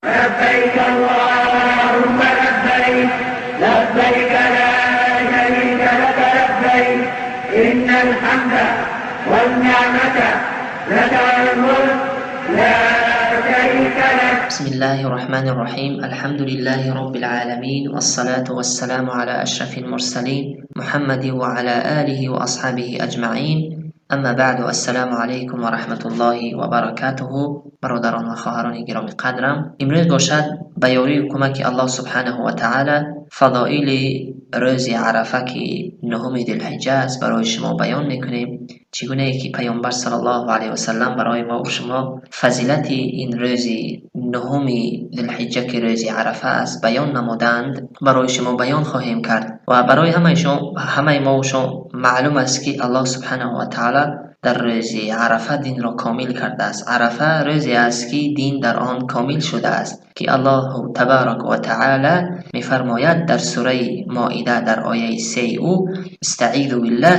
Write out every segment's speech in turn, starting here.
لبيك اللهم لبيك، لبيك لا شريك لك لبيك، إن الحمد والنعمة لك والملك لا شريك لك. بسم الله الرحمن الرحيم، الحمد لله رب العالمين، والصلاة والسلام على أشرف المرسلين محمد وعلى آله وأصحابه أجمعين. أما بعد، السلام عليكم ورحمة الله وبركاته. Бародарон ва хоҳарони гиромӣ қадрам, имрӯз бошад, ба ёрию кӯмаки Аллоҳ субҳанаҳу ва таъала, фазоили рӯзи Арафа, ки 9-уми Зулҳиҷҷа аст, барои шумо баён мекунем. Чӣ гунае ки Паёмбар саллаллоҳу алайҳи васаллам барои мо шумо фазилати ин рӯзи 9-уми Зулҳиҷҷа, ки рӯзи Арафа аст, баён намуданд, барои шумо баён хоҳем кард. Ва барои ҳамаи шумо, ҳамаи мо шумо маълум аст, ки Аллоҳ субҳанаҳу ва таъала дар рӯзи Арафа динро комил кардааст. Арафа рӯзе аст, ки дин дар он комил шудааст, ки Аллоҳу табарака ва таъала мефармояд дар сураи Моида, дар ояи 3 ӯ: استعيذ بالله،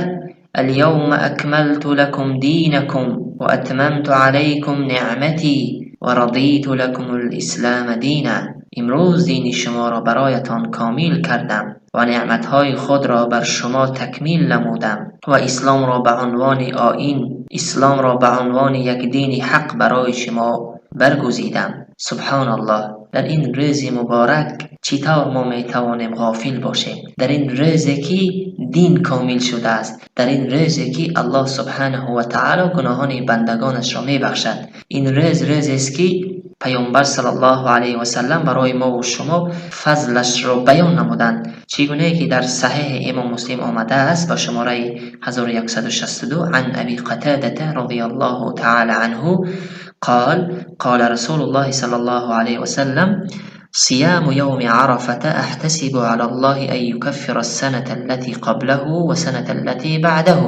اليوم أكملت لكم دينكم وأتممت عليكم نعمتي ورضيت لكم الإسلام دينا. Имрӯз дини шуморо бароятон комил кардам ва неъматҳои худро бар шумо такмил намудам ва исломро ба унвони оин, исломро ба унвони як дини ҳақ барои шумо баргузидам. Субҳоналлоҳ! Дар ин рӯзи муборак чӣ тавр мо метавонем ғофил бошем? Дар ин рӯзе ки дин комил шудааст, дар ин рӯзе ки Аллоҳ субҳанаҳу ва таъало гуноҳони бандагонашро мебахшад. Ин рӯз рӯзест, ки Паёмбар саллаллоҳу алайҳи васаллам барои мо ва шумо фазлашро баён намуданд. Чӣ гунае ки дар Саҳеҳи Имом Муслим омадааст ба шумораи 1162: عن أبي قتادة رضي الله تعالى عنه قال: قال رسول الله صلى الله عليه وسلم: صيام يوم عرفة أحتسب على الله أن يكفر السنة التي قبله وسنة التي بعده.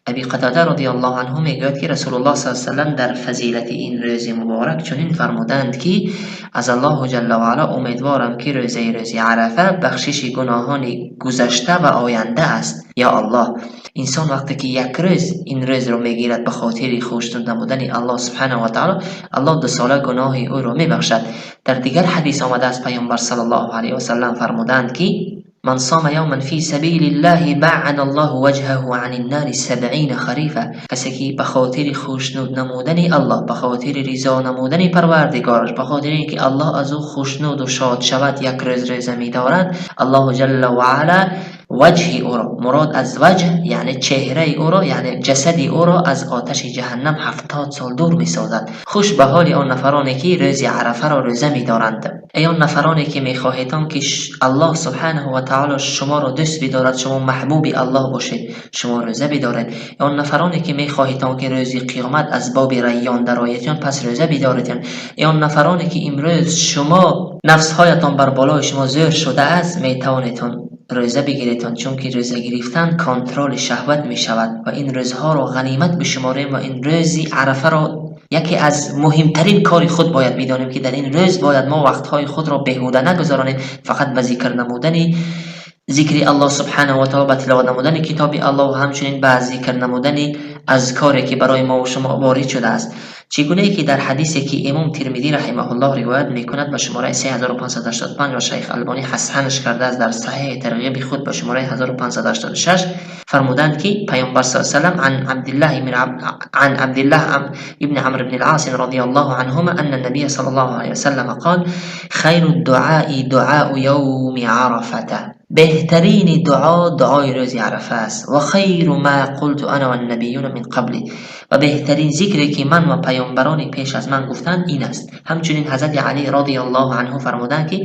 Аби Қатода радиаллоҳу анҳу мегӯяд, ки Расулуллоҳ с салам дар фазилати ин рӯзи муборак чунин фармуданд, ки аз Аллоҳу ҷалла ваъала умедворам, ки рӯзаи рӯзи Арафа бахшиши гуноҳони гузашта ва оянда аст. Ё Аллоҳ! Инсон вақте ки як рӯз ин рӯзро мегирад ба хотири хушнуд намудани Аллоҳ субҳанаҳу ва таъала, Аллоҳ 2-сола гуноҳи ӯро мебахшад. Дар дигар ҳадис омадааст, Паёмбар саллаллоҳу алайҳи васаллам фармуданд, ки من صام يوما في سبيل الله بعد الله وجهه عن النار 70 خريفا. Касе ки ба хотири хушнуд намудани Аллоҳ, ба хотири ризо намудани Парвардигораш, ба хотири ин ки Аллоҳ аз ӯ хушнуду шод шавад, як рӯз рӯза медорад, Аллоҳу ҷалла ваъала ваҷҳи ӯро, мурод аз ваҷҳ яъне чеҳраи ӯро, яъне ҷасади ӯро аз оташи ҷаҳаннам 70 сол дур месозад. Хуш ба ҳоли он нафароне, ки рӯзи Арафаро рӯза медоранд. Эй он нафароне, ки мехоҳедон, ки Аллоҳ субҳанаҳу ва таъоло шуморо дӯст бидорад, шумо маҳбуби Аллоҳ бошед, шумо рӯза бидоред. Он нафароне, ки мехоҳедон, ки рӯзи қиёмат аз боби Райён дароедон, пас рӯза бидоред. Эй он нафароне, ки имрӯз шумо нафсҳоятон бар болои шумо зӯр шудааст, метавонедон рӯза бигиредон, чунки рӯза гирифтан контроли шаҳват мешавад. Ва ин рӯзҳоро ғанимат бишуморем ва ин рӯзи Арафаро яке аз муҳимтарин кори худ бояд бидонем, ки дар ин рӯз бояд мо вақтҳои худро беҳуда нагузаронем, фақат ба зикр намудани зикри Аллоҳ субҳанаҳу ва таъала, ба тиловат намудани китоби Аллоҳ ва ҳамчунин ба зикр намудани азкоре, ки барои мо шумо ворид шудааст. Чӣ гунае ки дар ҳадисе, ки Имом Термидӣ раҳимаҳуллоҳ ривоят мекунад ба шумораи 3585 ва Шайх Албонӣ ҳасанаш кардааст дар Саҳеҳи Тарғиби худ ба шумораи 1586, фармуданд, ки Паёмбар с салам: عن عبد الله ابن عمرو بن العاص رضي الله عنهما أن النبي صلى الله عليه وسلم قال: خير الدعاء دعاء يوم عرفة. Беҳтарини дуо дуои рӯзи Арафа аст. وخير ما قلت أنا والنبيون من قبلي. Ва беҳтарин зикре, ки ман ва паёмбарони пеш аз ман гуфтанд, ин аст. Ҳамчунин Ҳазрати Алӣ радиаллоҳу анҳу фармуданд, ки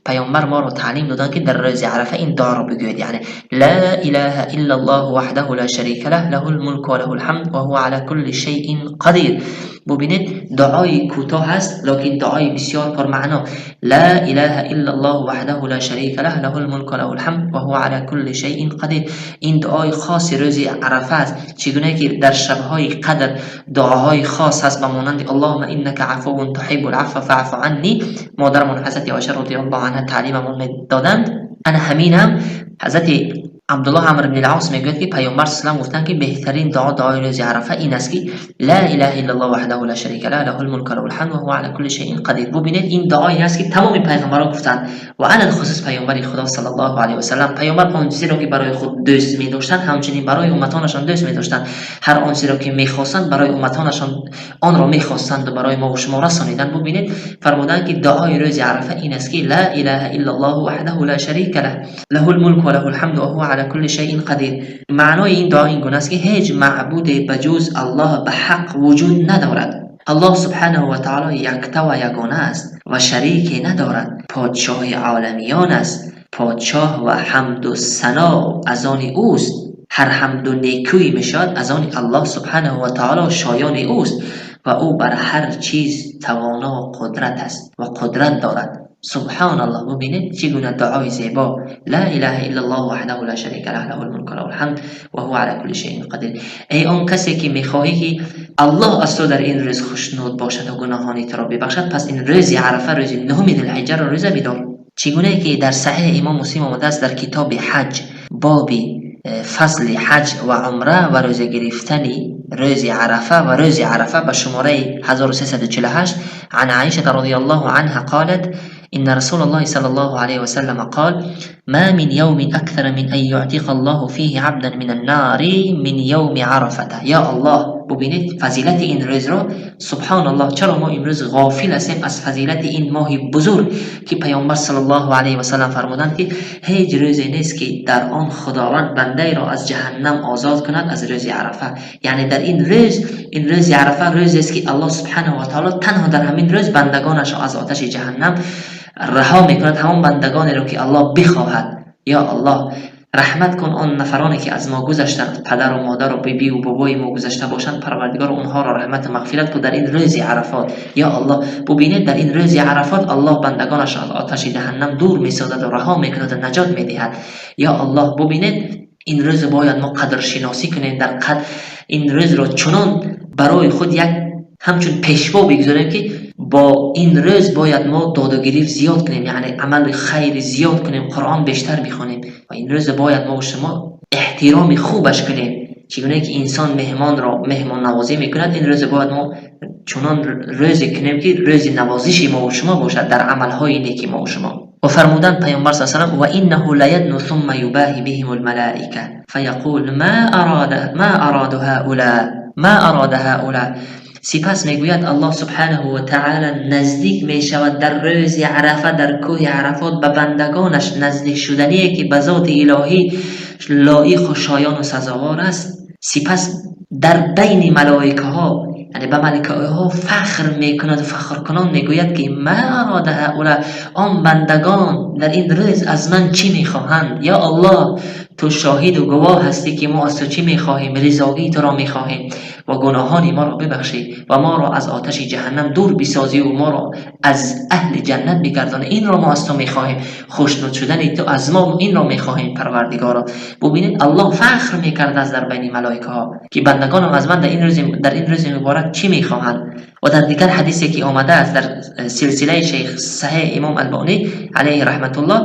Паёмбар моро таълим доданд, ки дар рӯзи Арафа ин дуоро бигӯед, яъне: لا إله إلا الله وحده لا شريك له، له الملك وله الحمد وهو على كل شيء قدير. Бубинед, дуои кӯтоҳ аст, лекин дуои бисёр пурмаъно. لا إله إلا الله وحده لا شريك له، له الملك وله الحمد وهو على كل شيء قدير. Ин дуои хоси рӯзи Арафа аст. Чӣ гунае ки дар шабҳои қадр дуоҳои хос ҳаст, ба монанди اللهم إنك عفو تحب العفو فاعف عني, модарамон Ҳазрати Оиша радиаллоҳу анҳа таълимамон медоданд. Ана ҳамин ҳам Ҳазрати Абдуллоҳ Амр ибн ал-Ос мегӯяд, ки Паёмбар саллам гуфтанд, ки беҳтарин дуо, дуои рӯзи Арафа ин аст, ки ла илаҳа иллаллоҳ ваҳдаҳу ла шарика лаҳ, лаҳул мулку ва лаҳул ҳамд ва ҳува ала кулли шайъин қадир. Бубинед, ин дуое аст, ки тамоми пайғамбарон гуфтанд ва алалхусус Паёмбари Худо саллаллоҳу алайҳи васаллам. Паёмбар он чизеро, ки барои худ дӯст медоштанд, ҳамчунин барои умматонашон дӯст медоштанд. Ҳар он чизеро, ки мехостанд, барои умматонашон онро мехостанд ва барои мо ва шумо расониданд. Бубинед, фармуданд, ки дуои рӯзи Арафа ин аст, ки ла илаҳа иллаллоҳу ваҳдаҳу ла шарика лаҳ, лаҳул мулку ва лаҳул ҳамду ва ҳува ала кулли шайъин қадир. Маънои ин дуо ин гуна аст, ки ҳеҷ маъбуде ба ҷуз Аллоҳ ба ҳақ вуҷуд надорад. Аллоҳ субҳанаҳу ва таоло якта ва ягона аст ва шарике надорад. Подшоҳи оламиён аст. Подшоҳ ва ҳамду сано аз они ӯст. Ҳар ҳамду некӯй мешавад, аз они Аллоҳ субҳанаҳу ва таоло шоёни ӯст ва ӯ бар ҳар чиз тавоно қудрат аст ва қудрат дорад. Субҳаналлоҳ, бубинед, чӣ гуна дуои зебо: ла илаҳа иллаллоҳ ваҳдаҳу ла шарика лаҳ, лаҳул мулку ва лаҳул ҳамд ва ҳува ала кулли шайъин қадир. Эй он касе, ки мехоҳӣ, ки Аллоҳ аз ту дар ин рӯз хушнуд бошад ва гуноҳони туро бибахшад, пас ин рӯзи Арафа, рӯзи нуҳуми Зулҳиҷҷаро рӯза бидор. Чӣ гунае ки дар Саҳеҳи Имом Муслим омадааст, дар китоби ҳаҷ, боби фазли ҳаҷ ва умра ва рӯза гирифтани рӯзи Арафа ва рӯзи Арафа ба шумораи 1348: عن عائشة رضي الله عنها قالت: إن رسول الله صلى الله عليه وسلم قال: ما من يوم أكثر من أن يعتق الله فيه عبدا من النار من يوم عرفة. يا الله، бубинед фазилати ин рӯзро. Субҳаналлоҳ, чаро мо имрӯз ғофил ҳастем аз фазилати ин моҳи бузург, ки Паёмбар саллаллоҳу алайҳи васаллам фармуданд, ки ҳеҷ рӯзе нест, ки дар он Худованд бандаеро аз ҷаҳаннам озод кунад, аз рӯзи Арафа? Яъне дар ин рӯз, ин рӯзи Арафа рӯзест, ки Аллоҳ субҳанаҳу ва таоло танҳо дар ҳамин рӯз бандагонашро аз оташи ҷаҳаннам раҳо мекунад, ҳамон бандагонеро, ки Аллоҳ бихоҳад. Ё Аллоҳ, раҳмат кун он нафароне, ки аз мо гузаштанд, падару модару бибиву бобои мо гузашта бошанд. Парвардигор, онҳоро раҳмату мағфират кун дар ин рӯзи Арафот. Ё Аллоҳ, бубинед, дар ин рӯзи Арафот Аллоҳ бандагонашро аз оташи ҷаҳаннам дур месозаду раҳо мекунаду наҷот медиҳад. Ё Аллоҳ, бубинед, ин рӯзро бояд мо қадршиносӣ кунем. Дар қад ин рӯзро чунон барои худ як ҳамчун пешво бигузорем, ки бо ин рӯз бояд мо додугирифт зиёд кунем, яъне амали хайри зиёд кунем, Қуръон бештар бихонем ва ин рӯзро бояд мо шумо эҳтироми хубаш кунем. Чӣ гуна ки инсон меҳмонро меҳмоннавозӣ мекунад, ин рӯзро бояд мо чунон рӯзе кунем, ки рӯзи навозиши мо шумо бошад дар амалҳои неки мо шумо. Ва фармуданд Паёмбар с салам: ва иннаҳу лаядну сумма юбаҳи биҳим лмалаика фаяқул: ма араду ҳаула, ма арада ҳаула. Сипас мегӯяд, Аллоҳ субҳанаҳу ва таъала наздик мешавад дар рӯзи Арафа дар кӯҳи Арафот ба бандагонаш, наздик шудание, ки ба зоти илоҳӣ лоиқу шоёну сазовор аст. Сипас дар байни малоикаҳо, яъне ба малоикаҳо фахр мекунад, фахркунон мегӯяд, ки ма арада ҳаула, он бандагон дар ин рӯз аз ман чӣ мехоҳанд? Ё Аллоҳ, ту шоҳиду гувоҳ ҳастӣ, ки мо аз ту чӣ мехоҳем. Ризогии туро мехоҳем ва гуноҳони моро бибахшӣ ва моро аз оташи ҷаҳаннам дур бисозӣ ва моро аз аҳли ҷаннат бигардонӣ. Инро мо аз ту мехоҳем, хушнуд шудани ту аз мо, инро мехоҳем, Парвардигоро. Бубинед, Аллоҳ фахр мекардааст дар байни малоикаҳо, ки бандагонам аз ман дар ин рӯзи муборак чӣ мехоҳанд. Ва дар дигар ҳадисе, ки омадааст дар силсилаи шейх Саҳеҳ Имом Албонӣ алайҳи раҳматуллоҳ,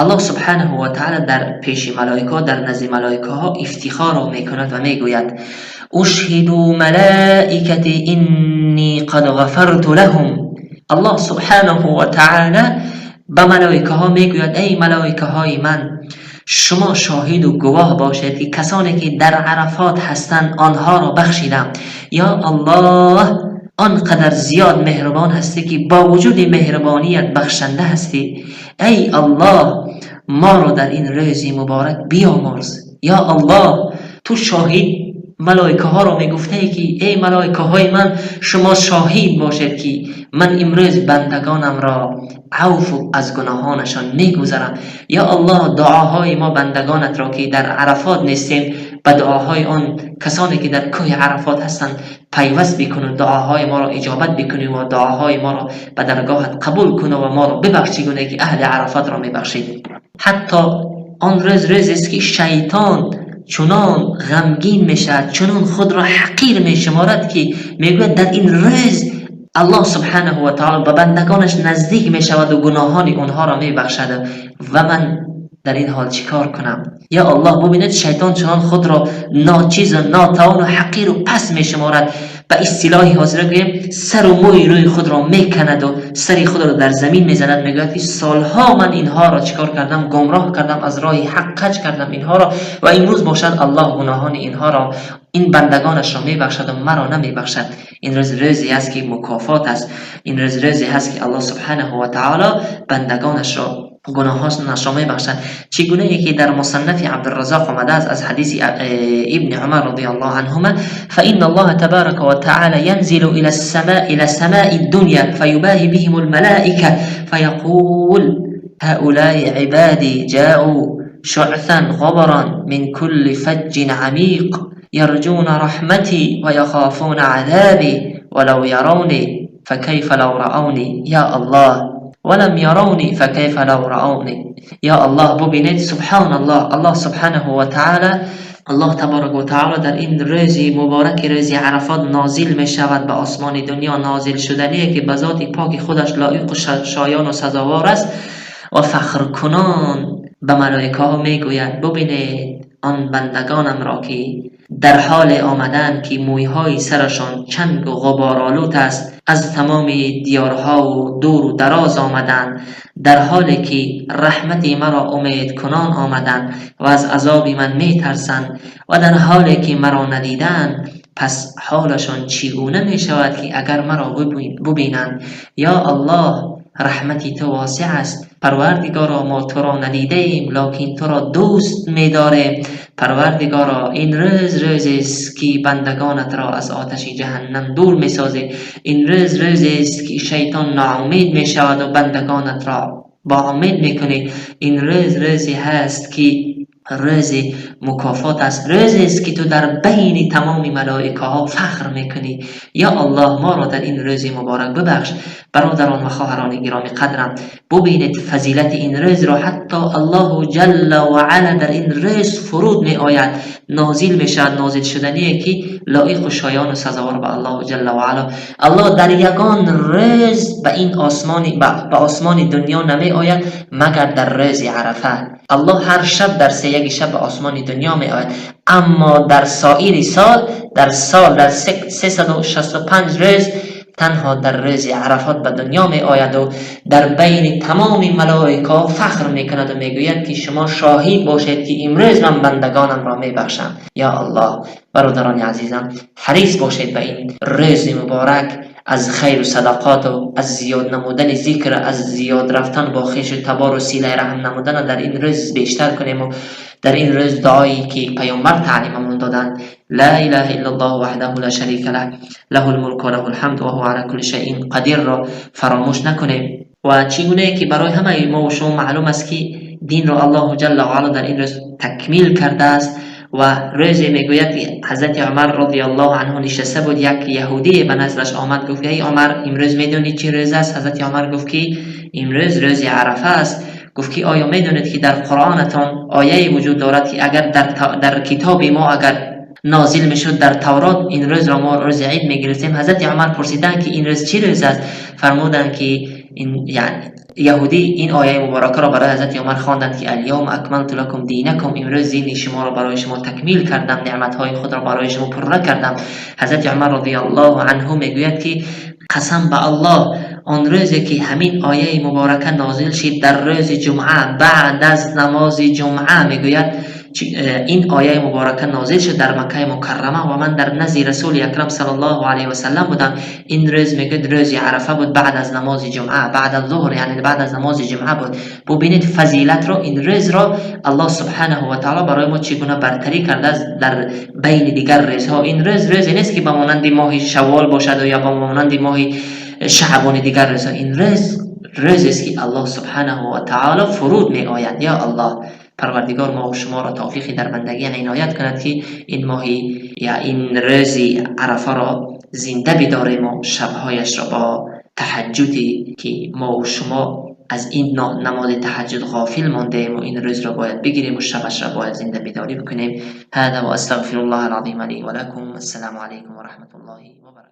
Аллоҳ субҳанаҳу ва таъала дар пеши малоикаҳо, дар назди малоикаҳо ифтихорро мекунад ва мегӯяд: ушҳиду малаикати инни қад ғафарту лаҳум. Аллоҳ субҳанаҳу ва таъала ба малоикаҳо мегӯяд: эй малоикаҳои ман, шумо шоҳиду гувоҳ бошед, ки касоне, ки дар Арафот ҳастанд, онҳоро бахшидам. Ё Аллоҳ, он қадар зиёд меҳрубон ҳастӣ, ки бо вуҷуди меҳрубоният бахшанда ҳастӣ. Эй Аллоҳ, моро дар ин рӯзи муборак биёмурз. Ё Аллоҳ, ту шоҳид малоикаҳоро мегуфтае, ки эй малоикаҳои ман, шумо шоҳид бошед, ки ман имрӯз бандагонамро авфу аз гуноҳонашон мегузарам. Ё Аллоҳ, дуоҳои мо бандагонатро, ки дар Арафот нестем, ба дуоҳои он касоне, ки дар кӯҳи Арафот ҳастанд, пайваст бикуну дуоҳои моро иҷобат бикунӣ ва дуоҳои моро ба даргоҳат қабул куну ва моро бибахшӣ, гуне ки аҳли Арафотро мебахшӣ. Ҳатто он рӯз рӯзест, ки шайтон чунон ғамгин мешавад, чунон худро ҳақир мешуморад, ки мегӯяд, дар ин рӯз Аллоҳ субҳанаҳу ва таоло ба бандагонаш наздик мешаваду гуноҳони онҳоро мебахшад ва ман дар ин ҳол чӣ кор кунам? Ё Аллоҳ, бубинед шайтон чунон худро ночиз ва нотавон ва ҳақир ва пас мешуморад. Ба истилоҳи ҳозира гӯем, сару мӯи рӯи худро меканад ва сари худро дар замин мезанад. Мегӯяд ки солҳо ман инҳоро чӣ кор кардам? Гумроҳ кардам, аз роҳи ҳақ каҷ кардам инҳоро, ва имрӯз бошад Аллоҳ гуноҳони инҳоро, ин бандагонашро мебахшад ва маро намебахшад. Ин рӯз рӯзе аст ки мукофот аст. Ин рӯз рӯзе ҳаст ки Аллоҳ субҳанаҳу ва таъоло бандагонашро гуноҳонашро мебахшад. Чӣ гунае ки дар мусаннафи Абдураззоқ омадааст аз ҳадиси ибни Умар радиаллоҳу анҳума: فإن الله تبارك وتعالى ينزل إلى السماء إلى سماء الدنيا فيباهي بهم الملائكة فيقول: هؤلاء عبادي جاءوا شعثا غبرا من كل فج عميق يرجون رحمتي ويخافون عذابي، ولو يروني فكيف لو رأوني يا الله، ولم يروني فكيف لو رأوني. یا الله، ببینید، سبحان الله، الله سبحانه و تعالی، الله تبارک و تعالی در این روز مبارک، روز عرفات، نازل می شود به آسمان دنیا. نازل شدنیه که به ذات پاک خودش لایق و شایان و سزاوار است و فخر کنان به ملائکه ها می گوید: ببینید آن بندگانم را که در حال آمدن که مویهای سرشان چنگ و غبارآلود است، از تمام دیارها و دور و دراز آمدند، در حالی که رحمت مرا امید کنان آمدند و از عذاب من می ترسند و در حالی که مرا ندیدند، پس حالشان چگونه می شود که اگر مرا ببینند؟ یا الله، رحمت تو واسع است. پروردگارا، ما تو را ندیده ایم، لکن تو را دوست می داریم. پروردگارا، این روز روز است که بندگانت را از آتش جهنم دور می سازی. این روز روز است که شیطان ناامید می شود و بندگانت را با امید می کنی. این روز روزی هست که روز مکافات است، روزی است که تو در بین تمام ملائکه ها فخر میکنی. یا الله، ما را در این روز مبارک ببخش. برادران و خواهران گرامی قدرم، ببینید فضیلت این روز را. حتی الله جل و علا در این روز فرود می آید، نازل می شود، نازل شدنیه که لایق و شایان و سزاوار به الله جل و علا. الله در یگان روز به این آسمان، به آسمان دنیا نمی آید مگر در روز عرفه. الله هر شب در 31 شب به آسمان دنیا می آید، اما در سایر سال، در سال در 365 روز، تنها در روز عرفات به دنیا می آید و در بین تمام ملائکه فخر می کند و می گوید که شما شاهد باشید که امروز من بندگانم را می بخشم. یا الله، برادران عزیزم، حریص باشید به این روز مبارک از خیر و صدقات و از زیاد نمودن ذکر، از زیاد رفتن با خویش و تبار و صله رحم نمودن در این روز بیشتر کنیم و در این روز دعایی که پیامبر تعلیممون دادند، لا اله الا الله وحده لا شریک له، له الملک و له الحمد و هو علی کل شیء قدیر را فراموش نکنیم. و چگونه که برای همه ما و شما معلوم است که دین را الله جل و علا در این روز تکمیل کرده است. و روزی میگوید حضرت عمر رضی الله عنه نشسته بود، یک یهودی به نزدش آمد، گفت: ای عمر، امروز میدونی چه روز است؟ حضرت عمر گفت که امروز روز عرفه است. گفت که آیا میدونید که در قرآنتان آیه وجود دارد که اگر در کتاب ما اگر نازل میشد، در تورات، این روز را ما روز عید میگرفتیم؟ حضرت عمر پرسیدند که این روز چی روز است؟ فرمودند که این، یعنی یهودی، این آیه مبارکه را برای حضرت عمر خواندند که الیوم اکملت لکم دینکم، امروز دین شما را برای شما تکمیل کردم، نعمت های خود را برای شما پرره کردم. حضرت عمر رضی الله عنه میگوید که قسم به الله، آن روزی که همین آیه مبارکه نازل شد، در روز جمعه بعد از نماز جمعه، میگوید این آیه مبارکه نازل شد در مکه مکرمه و من در نزد رسول اکرم صلی الله علیه و سلم بودم. این روز، میگه، روز عرفه بود، بعد از نماز جمعه، بعد از ظهر، یعنی بعد از نماز جمعه بود. ببینید فضیلت رو، این روز را الله سبحانه و تعالی برای ما چگونه برتری کرده است در بین دیگر روزها. این روز روزی نیست که به مانند ماه شوال باشد و یا به مانند ماه شعبان دیگر روزها. این روز روز است که الله سبحانه و تعالی فرود می آید. یا الله، پروردگار ما و شما را توفیقی در بندگی عنایت کند که این ماهی یا این روز عرفه را زنده بداریم و شبهایش را با تهجدی که ما و شما از این نماز تهجد غافل مانده ایم و این روز را باید بگیریم و شبش را باید زنده بیداری بکنیم. هذا و استغفر الله العظیم لی و لکم. السلام علیکم و رحمت الله و برکاته.